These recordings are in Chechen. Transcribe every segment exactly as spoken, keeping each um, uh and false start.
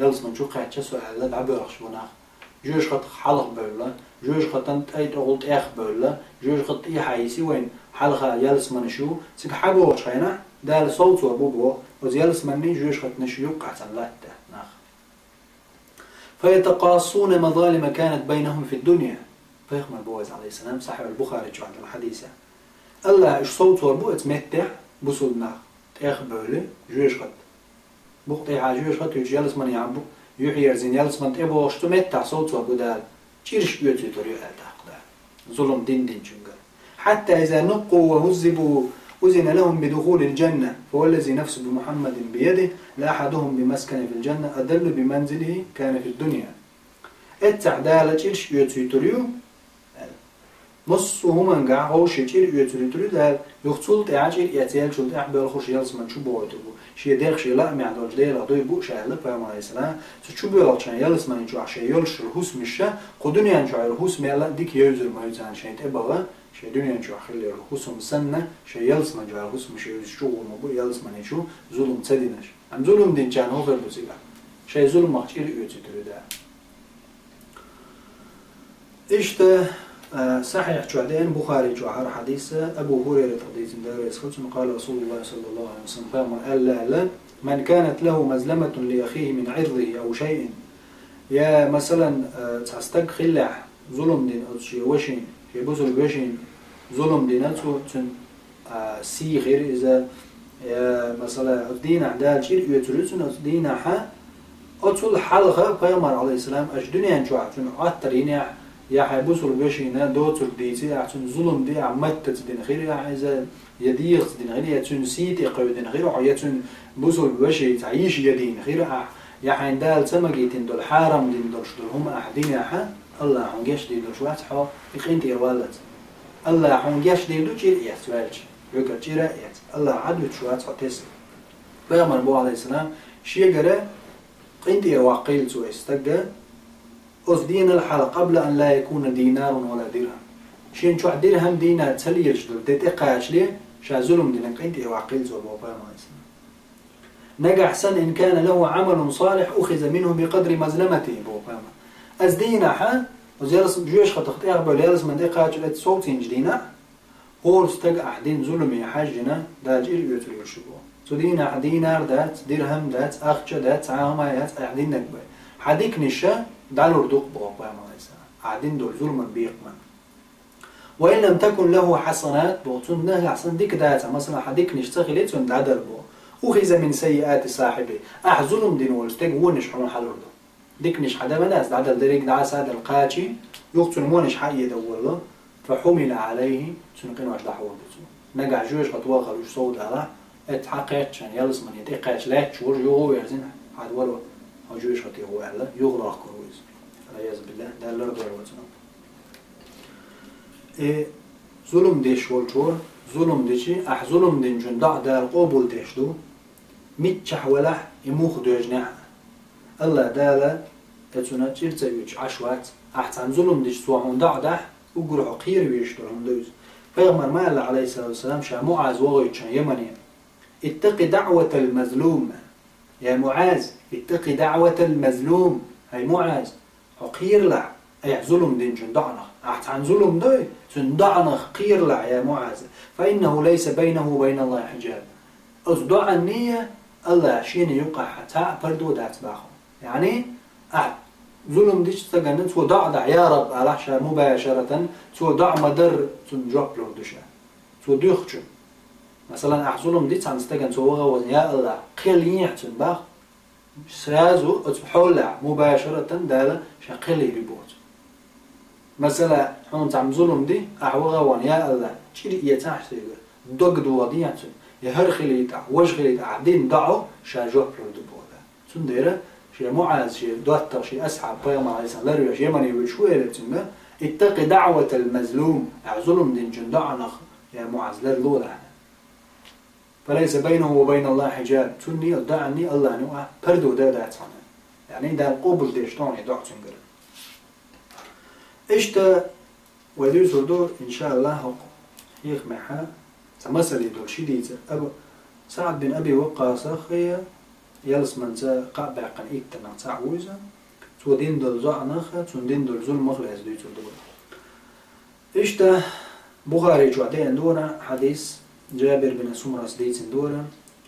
Ялсмани чу кхаьчча со аьлла, дӀабоьлхуш бу нах. Жоьжахатах хьалха бевлла, жоьжахатан тӀай тӀехула тӀех бевлла, жоьжахат тӀехьа йиси вайна хьалха ялсманаш ю, цига хьабоьлхучу хенахь, Дала совцор бу боху, оцу ялсманийн жоьжахатнаш юккъехь цхьана латта нах. فيتقاصون مظالم كانت بينهم في الدنيا. Пайхамар боху иза, алейхиссалам, Сахьихь аль-Бухари чохь долу хьадисехь. Аллах уьш совцор бу оцу меттехь, бусулба нах тӀех а бевлла, жоьжахат. Букъ тӀехьа жоьжахат, уьш ялсмани ян бу, юьхьерзина ялсман тӀе бохуш цу меттехь совцор бу Дала. ЧӀираш оьцуьйтур ю аьлла тӀаккха Дала. Зулам дин динчуьнгара. حتى إذا نقوا وهذبوا أذن لهم بدخول الجنة، فوالذي نفس محمد بيده لأحدهم بمسكن في الجنة أدل بمنزله كان في الدنيا. Эццахь Дала чӀираш оьцуьйтур ю, аьлла. Массо а хӀуманга вовшийн чӀир оьцуьйтур ю Дала, юха цул тӀаьхьа чӀир эцаеллачул тӀаьхьа боьлхуш ялсмани чу бохуьйтур бу. Шен дегӀ шен лаамехь долчу Делах дуй бу ша аьлла пайхамар, алейхиссалам, цу чу боьлхучу ялсмани чохь шайн йолуш йолу хӀусамаш ша, кху дуьнен чохь йолу хӀусам мелла а дика евзар ма ю царна шайн тӀе баха, шайн дуьнен чохь хилла йолу хӀусам санна, шайн ялсмани чохь йолу хӀусамаш евзаш чу гӀур ма бу ялсмани чу зулам ца динарш. Амма зулам динчарна хӀун хир ду цигахь? Шайн зуламах чӀир оьцуьйтур ю Дала. Иштта, а, Сахьихь чохь деана, Бухари чохь хӀара хьадис, Абу Хурайрата дийцина, Дела реза хуьлда цунна, قال رسول الله صلى الله عليه وسلم, пайхамар аьлла аьлла: من كانت له مظلمة لأخيه من عرضه أو شيء. Я, масалан, а, цхьа стаг хиллехь, зулам дина оцу шен вешин, шен бусулба вешин зулам дина цо, цуьнан а, сий хир иза, я, масала, оцу дийнахь Дала чӀир оьцур ю цунна оцу дийнахьа, оцул хьалха пайхамар, алейхиссалам, аша дуьнен чохь цуьнан Ӏоттар йинехь, я хьайн бусулба вешина доцург дийци ахь, цуьнан зулам ди ахь, маттаца дина хир ахь иза, я дегӀаца дина хир, я цуьнан сий тӀе кхевдина хир ахь, я цуьнан бусулба вешин цхьа йиш ядийна хир ахь, я хьайна Дала ца магийтина долу, хьарам дина долуш долу хӀума ахь динехьа, Аллах хьуна гечдийр долуш вац хьо и къинтӀера валлалц. Аллах хьуна гечдийр ду чӀир эцна ваьлча. Хьоьгара чӀира а эцна, Аллах Ӏадвуьтуш вац хьо тесна. Пайхамар боху, алейхиссалам, шегара къинтӀера ваккхийла цо и стаг, оцу дийнал хьалха, قبل أن لا يكون دينار ولا درهم. Шен чохь дирхьам, дийнар ца лелаш долу де тӀекхачале, ша зулам динарг къинтӀера ваккхийла цо боху пайхамар, алейхиссалам. Нагахь санна, إن كان له عمل صالح أخذ منه بقدر مظلمته, боху пайхамар. Аса дийнахьа, оцу ялс-, жоьжахатах тӀехбевлла ялсамани тӀекхачале, совцийначу дийнахь, хӀора стага ахь дина зуламе хьаьжжина, Дала чӀир оьцур ю шу боху. Цу дийнахь дийнар дац, дирхьам дац, ахча дац, цхьа а хӀума яц ахь динарг бен. Хьан диканаш дӀалур ду-кх, боху пайхамар, алейхиссалам, ахь дина долу зуламан бекхаман. وإن لم تكن له حسنات, боху, цунна нагахь санна дика дацахь, масала, хьан диканаш ца хили цунна дӀадар, боху. أخذ من سيئات صاحبه. Ахь зулам дина волу стеган вонаш хьуна хьалур ду. Диканаш хьан дан ма дац, дӀадала дерриг дӀасадала кхачий, юха цуьнан вонаш хьаэца воллу, فحمل عليه, цуьнан къинош дӀахьур ду цо. Нагахь жоьжахатахь вахар уьш сов далахь, эццахь кхеччан ялсамане тӀекхаьчча лаьтташ вожа юха а верзина, хьан варо, хьо жоьжахатехь ву аьлла, юха лохкур ву иза. والعياذ بالله, Дала лардойла вай цунах. И зулам деш волчо, зулам дичи, ахь зулам динчун доӀа Дала къобал деш ду, миччахь валахь и муха доьжнехь а. Аллах Дала оцунна чӀир ца оьцуш Ӏаш вац. Ахь цхьана зулам дича цо хьуна доӀа дахь, уггар хьо кхера везаш долу хӀума ду иза. Пайхамар ма аьлла, алейхиссалату вассалам, ша МуӀаз вохуьйтуш Йемане: اتق دعوة المظلوم. Я МуӀаз, اتق دعوة المظلوم. ХӀай МуӀаз, хьо кхералахь, айхьа зулам динчун доӀанах. Ахь цхьана зулам дой, цуьнан доӀанах кхералахь, я МуӀаз. فإنه ليس بينه وبين الله حجاب. Оцу доӀанний Аллах шена юккъахь цхьа а пардо дац боху. Яъни, ахь зулам дича стагана цо доӀа дахь, я Рабб, алахь ша мубашаратан, цо доӀа ма-дарра цунна жоп лур ду ша. Цо дуьхучу. Масалан, ахь зулам ди цхьана стагана, цо ваха а вазна, я Аллах, кхел йехьа цуьнан боху. Сразу оцу хьолехь мубашаратан Дала ша кхел йийр ю боху цунна. Масала, хьуна цхьамма зулам ди, ахь ваха а вахана, я Аллах, чӀир эцахь соьга, дог дохадехьа цуьнан, я хӀара хилийта ахь, важа хилийта ахь, дина доӀа ша жоп лур ду боху Дала. Цундела шен МуӀаз, шен доттагӀа, шен асхьаб, пайхамар, алейхиссалам, ларвеш Йемане вуьйцуш ву элира цуьнга: اتق دعوة المظلوم, ахь зулам динчун доӀанах, я МуӀаз, ларлолахь. فليس بينه وبين الله حجاب. Цунний, доӀанний Аллахьний юкъахь пардо дан дац хьуна. Яъни Дала къобал деш ду хьуна и доӀа цуьнгара. Иштта вай дуьйцур ду, иншааллах, хӀокху хьехамехь цхьа масале долу ши дийцар. Абу СаӀд бин Аби Ваккъасах я ялсаманца кхаъ баьккхина иттанах цхьаъ ву иза. Цо дина долу зуламах, цунна дина долу зуламах лаьцна дуьйцур ду вай. Иштта Бухари чохь деана дора хьадис, Джабир бин Сумрас дийцина дора,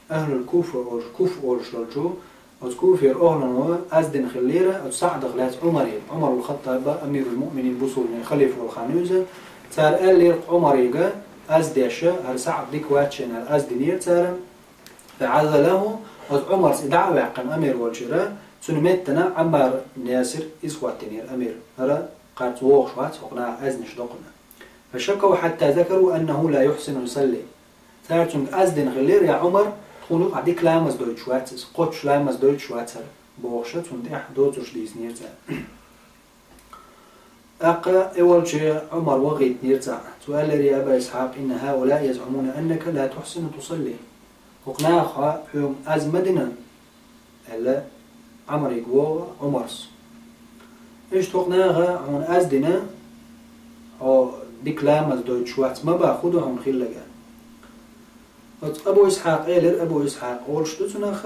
ахьлул Куфа олуш, Куфа олуш долчу, оцу Куфера охьлано аздина хиллера оцу СаӀдах лаьцна Ӏумаре, Ӏумарул Хаттаба, амирул муъминин, бусулбанийн халифа волу хан ву иза. Цара аьллера Ӏумарига, аздеш, хӀара СаӀд дика вац шена аьлла, аздинера цара. ФаӀазалаху, оцу Ӏумарс и дӀа а ваьккхина амир волчуьра, цуьнан меттана Ӏаммар бин Ясир иза хӀоттийнера амир. ХӀара кхарца вогӀуш вац, хӀокху наха аьзнаш доккхуна. Фашакав хьатта закару аннаху ла юхсину юсалли. Цара цуьнга аздина хиллера, я Ӏумар, тхуна юкъахь дика ламаз дойтуш вац иза, кхоччуш ламаз дойтуш вац хӀара, бохуша, цунна тӀехь доцурш дийцинера цара. ТӀаккха и волчу Ӏумар вахийтинера цхьаъ. Цо аьллера: «Я Аба Исхьакъ, инна хӀаулаи язӀумуна аннака ла тухсину тусалли». ХӀокху наха хьо, хьоьга аз ма дина, аьлла, Ӏамарига вогӀу Ӏумарс. Иштта хӀокху наха хьуна аз дина, хьо дика ламаз дойтуш вац, ма бан, хӀун ду хьуна хилларг? Оцу Абу Исхьакъ элира, Абу Исхьакъ олуш ду цунах,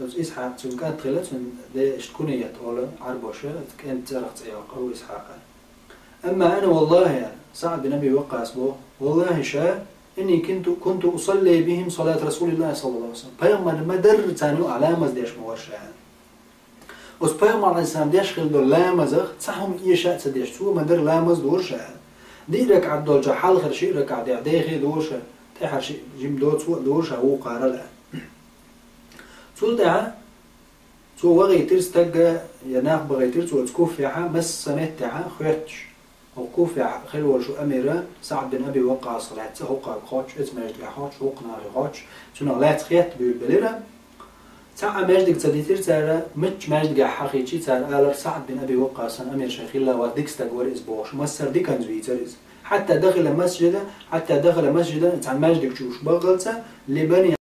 оцу Исхьакъ цуьнан кӀант хилла, цуьнан де иштта куният олу Ӏарбоша, оцу кӀентан цӀарах цӀе йоккху Абу Исхьакъа. Амма ана, валлахӀи, СаӀд бин Аби Ваккъас боху, валлахӀи ша, инни кунту, кунту усалли бихим салат Расулиллахи саллаллаху алейхи ва саллям. Пайхамарна ма-дарра царна юкъахь ламаз деш ма вара ша. Оцу пайхамар алейхиссалам деш хилла долу ламазах цхьа хӀума эша а ца деш, цо ма-дарра ламаз дора ша. Диъ ракаӀат долчохь хьалхара шиъ ракаӀат дехе дора ша, тӀаьхьара шиъ жима доцо а дора ша вукхарал а. Цул тӀаьхьа цо вахийтира стаг, я нах бахийтира цо оцу Куфехьа, массанеттехьа хоьттуш. ХӀокху Куфехь хилла волчу амира СаӀд бин Аби Ваккъасах лаьцна хӀокхуьнга хоьттуш, оцу маьждигехь хоьттуш, хӀокху нахе хоьттуш, цунах лаьцна хетта буьйлабелира. Цхьа а маьждиг ца дитира цара, мичча маьждигехь хьахийчи цара алар, СаӀд бин Аби Ваккъасан амир шайн хилла вац, дика стаг вара иза бохуш, массара диканца вийцара иза. Хьатта дахала масжида, хьатта дахала масжида, цхьана маьждиг чу уьш баххалца, либани